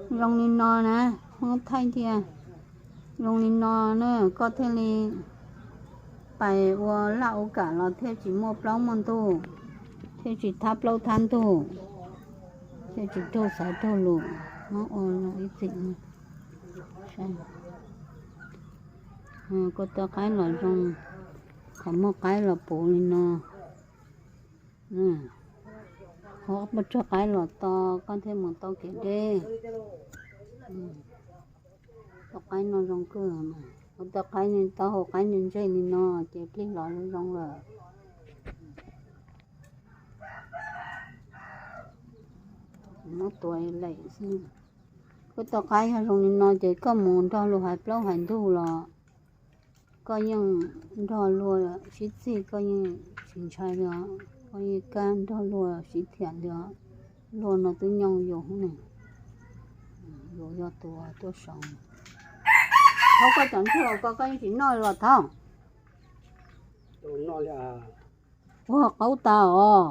Zoo li no na, muab thaij tiag. Zoo li no na, koj thiaj li pais ua laj ua kam los thiaj tsis muaj plaub muaj ntug, thiaj tsis thab plaub thab ntug, thiaj tsis raug xaiv raug lus. Muab ua ib txhis, koj tau qaib los zoo, qhov muag qaib los puv li no. Qhov muag tsog qaib los to, koj thiaj mus tau kev deb. Tau qaib no zoo kawg, ua tau qaib, tau hau qaib ntseg li no ces plig los zoo lawm. Muab tua lem xwb. Koj tau qaib yog zoo li no ces koj mus nrog luag hais plaub hais ntug los koj yeej nrog luag sib txig, koj yeej tsis ntshai li os, koj yeej kab nrog luag sib thiam li os. Luag no twb nyooj yus ne, yus yog tus tuaj saud. Thaub, koj cov ntsuag ko koj yeej tsis noj los thaub? Ua qaub tas os.